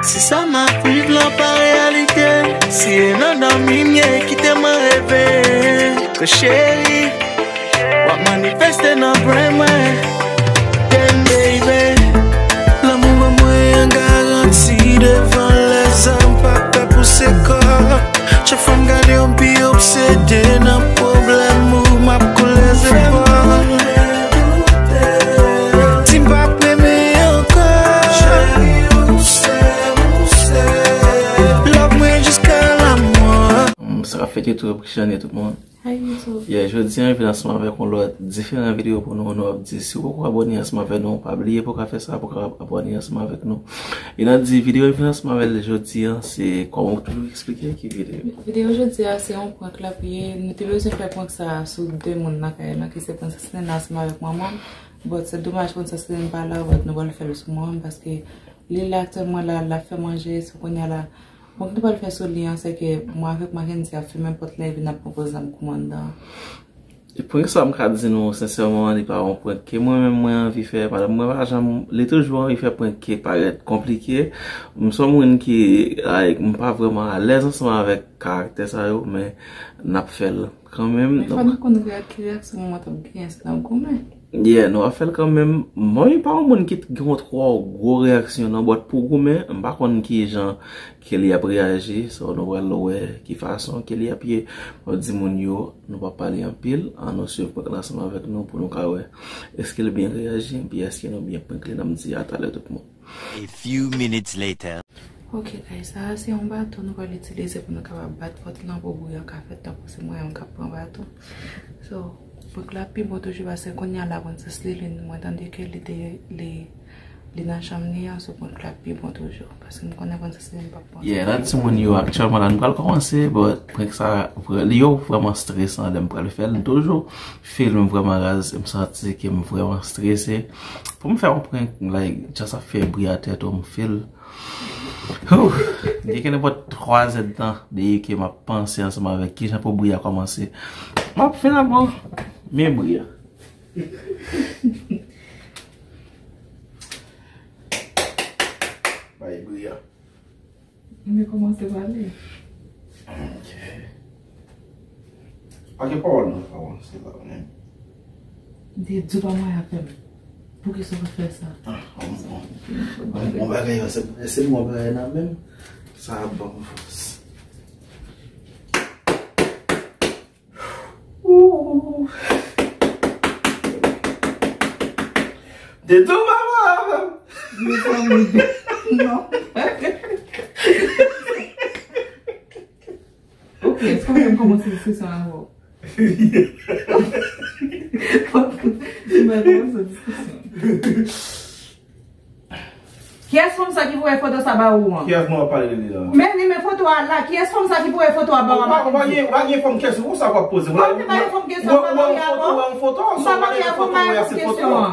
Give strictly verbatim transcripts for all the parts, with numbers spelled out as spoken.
Si sa m ap viv lan pa reyalite, si e nan dòmi m ye, kite mwen reve. Ke cheri, w ap manifeste nan bren mwen. Damn, baby. Lanmou ban mwen yon garanti devan lèzòm, pa pè pouse kò. Chak fwa m gade w, m pi obsede nan pwoblèm ou, m ap koule zepòl. Di m p ap renmen ankò. Love mwen jiska lanmò. Sa k ap fèt YouTube, Christiane, tout moun. Hi YouTube. Yeah, jodi a, m vin ansanm avèk yon lòt diferan videyo pou nou. Nou ap di, si w poko abòne ansanm avèk nou, pa bliye pou w ka fè sa, pou w ka abòne ansanm avèk nou. E nan di videyo m vin ansanm avèk jodi a, se kòman w toujou eksplike ki videyo. Videyo jodi a, se yon prank l ap ye. Nou te bezwen fè prank sa a sou de moun nan kay lan, ki se Princess Lena ansanm avèk manman m. But se domaj Princess Lena pa la, but nou pral fè l sou manman m, paske li la aktyèlman la, l ap fè manje, so kounye a la, prank nou pral fè sou li an, se ke mwen avèk Mackendy ap fèmen pòt la epi n ap pran poz n ap goumen anndan. E prank sa, m ka di nou sensèman, li pa yon prank ke mwen menm mwen anvi fè. Padan mwen pa janm, li toujou anvi fè prank ki parèt konplike. M se yon moun ki, like, m pa vrèman alèz ansanm avèk karaktè sa yo, men n ap fè l kanmenm. Men fò nou konn reyak-, ki reyaksyon manman t ap genyen si n ap goumen. Yeah, nou ap fè l kanmenm. Mwen pa yon moun ki t-, gen yon twò gwo reyaksyon nan, but pou goumen, m pa konn ki jan ke li ap reyaji, so nou pral wè ki fason ke li ap ye. M ap di moun yo, nou p ap pale anpil, ann nou swiv prank la ansanm avèk nou pou nou ka wè èske l byen reyaji, epi èske nou byen prank li, n ap di a talè tout moun. A few minutes later. Ok, guys, sa a se yon baton nou pral itilize pou nou kapab bat pòt lan pou bri an ka fèt tankou se mwen menm k ap pran baton. So, prank la pi bon toujou paske kounye a la Princess Lilin, mwen tande ke li te, li, li nan chanm li an, so prank la pi bon toujou. Paske m konnen Princess Lilin p ap pran. Yeah, la timoun yo aktyèlman la, nou pral kòmanse, but prank sa, vre-, li yo vrèman stresan lè m pral fè l, m toujou feel m vrèman raz, m santi ke m vrèman strese. Pou m fè yon prank, like, just ap fè bri atè tou, m feel. Ouf, gen ke nenpòt twa zèdtan depi ke m ap panse ansanm avèk kijan pou bri a kòmanse. M ap finalman men bri a. Bay bri a. Men kòmanse pale. Ok. Pa gen pawòl nan pawòl, se pa menm. M te di w pa mwen avè m. Poukisa w fè sa? Ah, bon, bon. Bon, bon bagay yo, se, se bon bagay la menm. Sa ap ban m fòs. Ooh. De tou mama avè m. Mezanmi, non. Ok, èske w vle m kòmanse diskisyon avè w? Fòk nou kòmanse diskisyon. Kiyès fanm sa ki voye foto sa ba ou an? Kiyès moun ap pale de li la? Men li, men foto a la. Kiyès fanm sa ki voye foto a ba ou an? Ou pa, ou pa gen, ou pa gen fanm kesyon konsa w ap poze. Ou pa gen fanm kesyon, ou pa marye avè w? Ou wè yon foto, ou pa marye avè w, ou pa wè se foto a.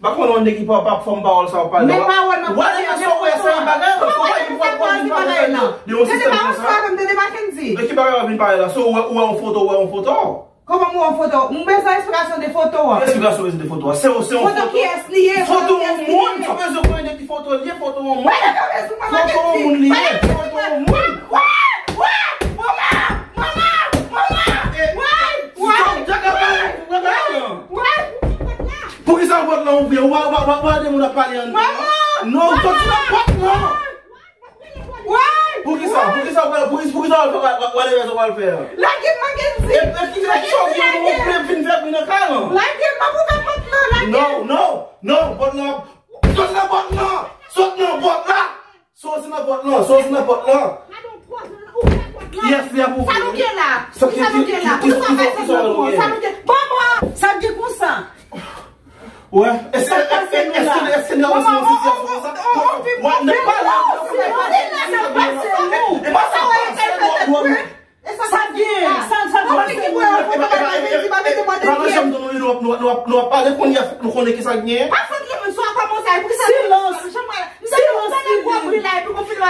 M pa konn yon nèg ki pa, pa fanm pawòl sa w ap pale. Men pawòl m ap pale a, men foto a. Kòman w fè fè pawòl di bagay la? Tande pa yon sa avè m, tande Mackendy. De ki bagay w ap vin pale la? So, ou wè, ou wè yon foto, ou wè yon foto? Kòman m wè yon foto? M bezwen eksplikasyon de foto a. Ki eksplikasyon bezwen de foto a? Se yon, se yon foto. Foto kiyès li ye? Foto yon moun. Sa bezwen konnen de ki foto li ye, foto yon moun. Mwen pa bezwen konnen. Foto yon moun li ye. Foto yon moun. Wè, wè, manman, manman, manman. Wè, wè, wè. Poukisa pòt lan ouvri? Ou pa, ou pa, ou pa, ou pa de moun ap pale anndan? Non, soti nan pòt lan. Why? Poukisa? Poukisa w pral, poukisa, poukisa w pral fè, w, w, whatever sa w pral fè a? Lage m, Mackendy. E, e ki reyaksyon w gen pou w vle vin fè bri nan kay lan? Lage m, m ap ouvè pòt lan, lage m. Non, non, non, pòt lan, sot nan pòt lan, sot nan pòt la, soti nan pòt lan, soti nan pòt lan. Kiyès li ap ouvri? Sa nou gen la? Sa nou gen la? Poukisa w fè sa pou mwen? Sa nou gen? Ban mwen! Sa gen konsa? Wè, èske, èske, èske, èske nou avanse nan sitiyasyon konsa? Wè, n ap pale. Sa gen, sa, sa pase nou. Pa nan chanm nou, nou, nou, nou, nou ap pale kounye a, fòk nou konnen ki sa k genyen. Silans. Silans.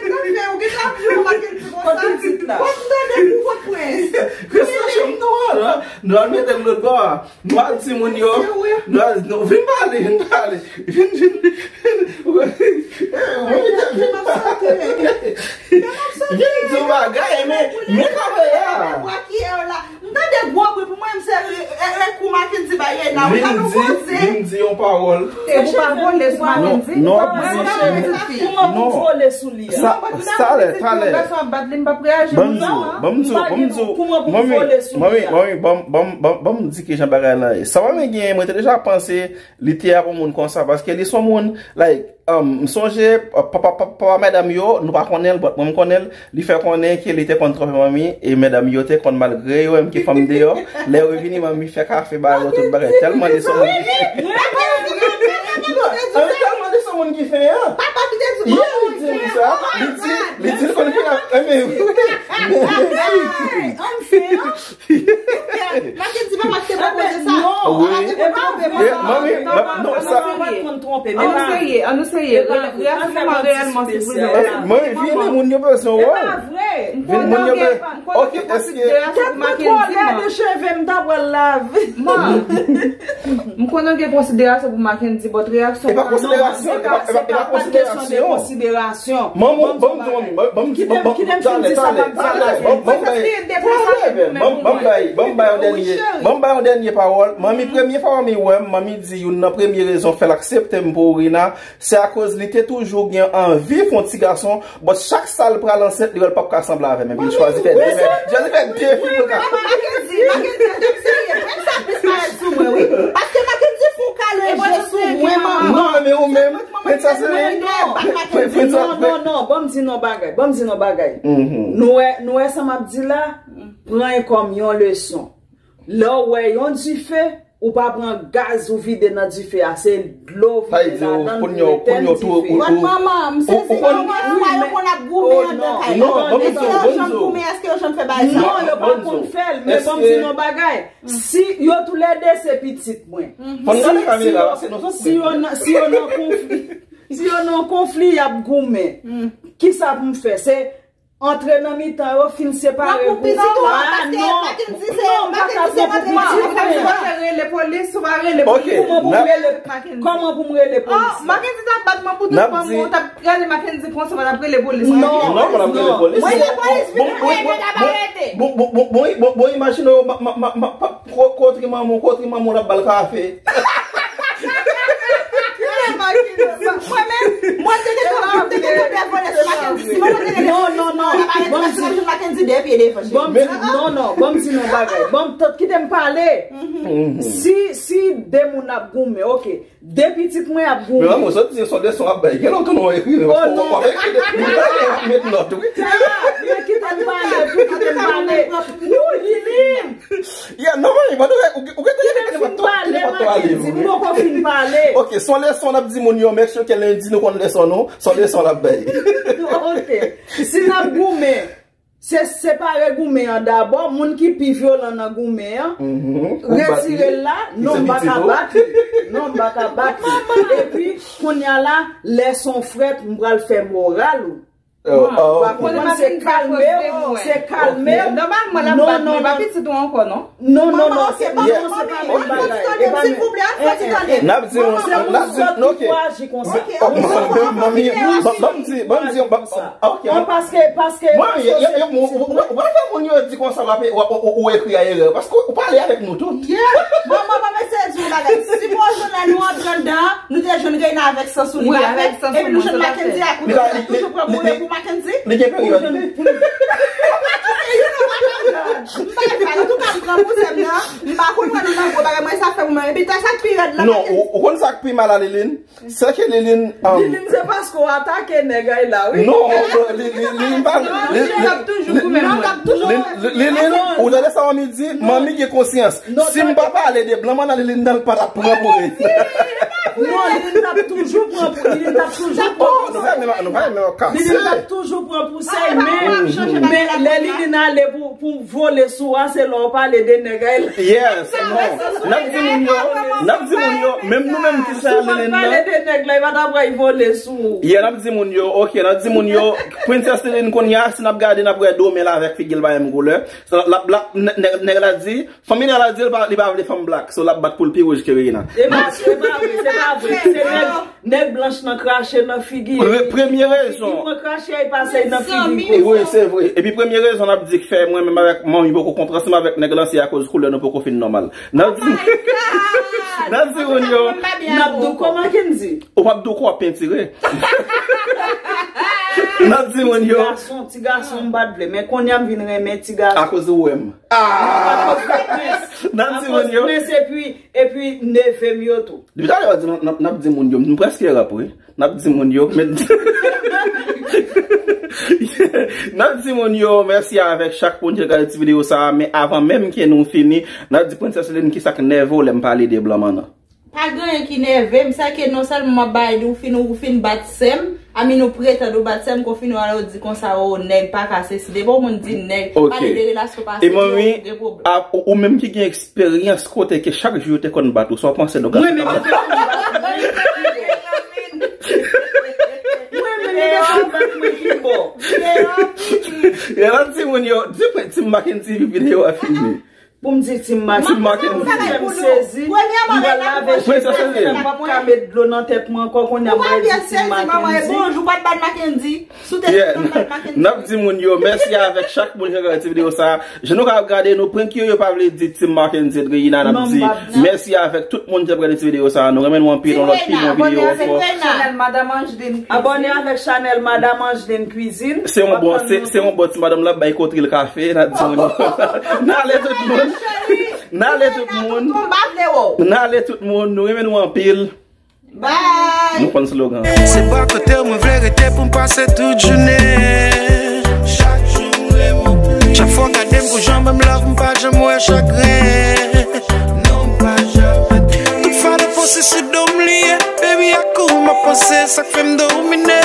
Makenzi, sa fè, ou gen la vye Makenzi konsa. Kot pitit la? Kot m tande pou Pòtoprens? Kris nan chanm nou an, non? Nou al mete l lòt bò a. Nou al timoun yo. Nou al, nou, vin pale, vin pale. Vin, vin. Vin di yon bagay, men, men kafeya. M tande gwo bri pou mwen, m se re- re- re- kou Makenzi ba Yena. Ou tande yon koze? Vin di yon pawòl. E pou pa vole sou Makenzi? Non, non, ap di. Kouman pou vole sou li a? Non, talè, talè. Ban m di w, ban m di w, ban m di w. Kouman pou vole sou li a? Manmi, manmi, ban m, ban m, ban m, ban m di kijan bagay lan ye. Sa manmi gen, mwen te deja panse li te ap yon moun konsa, paske li se yon moun, like, um, m sonje, uh, papa, papa, papa madanm yo, nou pa konnen l, but mwen m konnen l, li fè konnen ke li te konn twonpe manmi, e madanm yo te konn malgre yo menm ki fanm deyò, lè yo vini manmi fè kafe ba yo tout bagay, tèlman li se yon moun ki fè. Tèlman li se yon moun ki fè an. Papa ki te di, yeah, li di m sa, li di, li di l konn fè, men, Makenzi papa ki te pwopoze sa. Non. Wi. Papa ki te pwopoze manmi, non, sa. An nou serye, an nou serye. Reyèlman, reyèlman, se vre. Manmi, vini moun yo bezwen wè. E pa vre. Vini moun yo bezwen. Ok, èske. Kèt nan kòlè de cheve m ta pral lave. M konnen gen konsiderasyon pou Makenzi, but reyaksyon. E pa konsiderasyon, e pa, e pa, e pa konsiderasyon. Manman, ban m di manmi, ban m, ban m, ban m, talè, talè, talè, ban m, ban m bay, ban m, ban m bay, ban m bay yon dènye, ban m bay yon dènye pawòl. Manmi, premye fwa manmi wè m, manmi di youn nan premye rezon fè l aksepte m pou Rina, se akoz li te toujou gen anvi fè yon ti gason, but chak sa l pral ansent, li wè l p ap ka sanble avè m, epi l chwazi fè de, chwazi fè de fi pou l ka. Makenzi, Makenzi, ou t ap serye, prens sa plis parèt sou mwen, wi. Paske Makenzi fè yon kale je sou mwen, manman. Non, men ou menm, prens sa se li. Non, non, non, ban m di non bagay, ban m di non bagay. Nou wè, nou wè sa m ap di la, pran l kòm yon leson. Lè w wè yon dife, ou pa pran gaz ou vide nan dife a, se dlo ou vide ladan l pou etèn dife. Bon, manman, m sezi, manman, fwa yo konn ap goumen anndan kay la. Èske yo janm goumen, èske yo janm fè bagay sa? Non, yo pa konn fè l, men ban m di nou yon bagay. Si yo toulède se pitit mwen. Si, si yo, si yo nan, si yo nan konfli, si yo nan konfli, y ap goumen. Kisa pou m fè? Se antre nan mitan yo, fin separe pou pitit ou an, paske Makenzi se, Makenzi se antre nan mitan yo. Rele polis, ou pa rele polis. Kouman pou m rele Makenzi? Kòman pou m rele polis? Makenzi t ap bat manman pou tout manman, ou t ap rele Makenzi konsa, ou pa t ap rele polis. Non, non, pa t ap rele polis. Mwen se polis vin fouye nèg ap arete. Bon, bon, bon, bon, bon, imajine w, ma, ma, ma, ma, pa, ko-, kote manman, kote manman w l ap ba l kafe. Mwen menm, mwen te gen, mwen te gen dè vole sou Makenzi. Si mwen te gen dè vole sou Makenzi, Makenzi de pye devan. Bon, non, non, ban m di nou bagay. Bon, kite m pale. Si, si de moun ap goumen, ok. De pitit mwen ap goumen. Men manman, sa di se yon leson ap bay. Gen lontan nou ekri, men paske w ap ekri depi nou pale, w ap met nòt, wi. Men kite m pale, tou kite m pale. Nou, Lili. Yeah, non, men, ou, ou, ou, ou, kite m fin pale, Makenzi, m poko fin pale. Ok, se yon leson n ap di moun yo, make sure ke lendi nou konn leson nou, se yon leson n ap bay. Ok, si n ap goumen, se separe goumen an dabò, moun ki pi vyolan nan goumen an, retire l la, non, m pa ka bat li. Non, m pa ka bat li. Epi, kounye a la, lè se yon frèt, m pral fè moral ou. Oh, oh, ok. Ou konprann, se kalme w, se kalme w. Nòmalman, l ap bat mwen, pa pitit ou ankò, non. Non, non, non, se pa, non, se pa menm bagay. E pa menm. Silvouplè, an fè ti tande. N ap di, n ap di, ok. Manmi, ban m di, ban m di, ok. Paske, paske, paske ou pa fè moun yo di konsa, w ap, w, w, w, ou ekri a erè. Paske ou pale avèk nou tout. Manman, manman, mesye, di yon bagay. Sipoze lè nou antre anndan, nou te jwenn Reina avèk sans sou li, pa vre? Epi nou jwenn Mackendy akoute, nou toujou pran boule pou Mackendy. Li gen peryòd li. Ok, you know what, I'm done. M pa gen fè, antouka, m pran pou sè m nan. M pa konn wè nou nan gwo bagay, mwen sa fè pou mwen. Epi, sa k pi rèd la, non, Mackendy. Ou, ou konn sa k pi mal a Liline? Se ke Liline, um, Liline, se paske w atake nèg ay la, wi. Non, non, Li-, Li-, Liline pa, non, Li-, Li-, Li-, Li-, Liline, ou tande sa manmi di? Manmi gen konsyans. Si m pa pale de blan, manman Liline nan pa t ap pran pou li. Non, Liline t ap toujou pran pou, Liline t ap toujou pran pou sa. Nou pa menm, nou pa menm kase. Liline t ap toujou pran pou sa, men, men lè Liline ale pou, pou vole sou a, se lè w pale de nèg ay la. Yes, non. N ap di moun yo, n ap di moun yo, menm nou menm ki sa Liline nan. Pale de nèg la, li pa ta pral vole sou ou. Yeah, n ap di moun yo, ok, n ap di moun yo, Princess Liline kounye a, si n ap gade, n ap wè do men l avèk figi l pa menm koulè. So, l ap, l ap, nè-, nè-, nèg la di, fanmi nèg la di, li pa, li pa vle fanm black. So, l ap bat pou l pi wouj ke Reina. E pa, e pa vre, se pa vre. Se nèg, nèg blanch nan krache nan figi. Pre-, premye rezon. Figi mwen krache, e pase nan figi. Wi, se vre. Epi premye rezon n ap di k fè mwen menm avèk manmi poko kontre ansanm avèk nèg lan, se akoz koulè nou poko fin nòmal. N ap di, n ap di moun yo, n ap di w kòman Kendy. Ou p ap di w kò w ap pentire. N ap di moun yo. Ti gason, ti gason m pa t vle, men kounye a m vin renmen ti gason. Akoz ou wè m. Ah! N ap di moun yo. Akoz Prince epi, epi neve m yo tou. Depi talè w di n ap, n ap, n ap di moun yo, m prèske rap wi. N ap di moun yo, men n ap di moun yo mèsi avèk chak moun ki gade ti videyo sa a, men avan menm ke nou fini, n ap di Princess Celine kisa k nève w lè m pale de blan mannan. Pa gen anyen ki nève m, sa ke non sèlman m ap bay li, ou fin, ou fin bat sè m, I mean, ou pretann ou bat sè m, kon fin ou ale ou di konsa, o, nèg pa ka sesi. Depi yon moun di nèg, pale de relasyon pase, ou gen pwoblèm. A, ou, ou menm ki gen eksperyans kote ke chak jou yo te konn bat ou, sa w panse de gason? Mwen menm yo te konn bat mwen. Mwen menm yo te konn bat mwen ki bò. E la ti moun yo, di mwen, ti Mackendy videyo a fini. Pou m di Team Mackendy. Team Mackendy. Fè m sezi. M pral lave je, m p ap ka met dlo nan tèt mwen ankò, kounye a m pral di Team Mackendy. Bonjou, pa t bat Mackendy. Sou tèt mwen, pa t bat Mackendy. N ap di moun yo mèsi avèk chak moun ki gade ti videyo sa a. Jan nou ka ap gade nou, prank yo, yo pa vle di Team Mackendy et Reina, n ap di mèsi avèk tout moun ki ap gade ti videyo sa a. Nou renmen nou anpil, yon lòt pi bon videyo ankò. Chanèl Madam Angeline. Abòne avèk chanèl Madam Angeline Cuisine. Se yon bon, se, se yon bon ti madanm la bay kotril kafe, n ap di moun. N ale tout moun. N ale tout moun. N ale tout moun. Nou renmen nou anpil. Bye. Nou konn slogan. Se bò kote w mwen vle rete pou m pase tout jounen. Chak jou m renmen w plis. Chak fwa w gade m pou jan w ban m love, m pa janm wè chagren. Non, m pa janm. Tout fado panse sou do m li ye. Baby, a kou m ap panse, sa k fè m domine.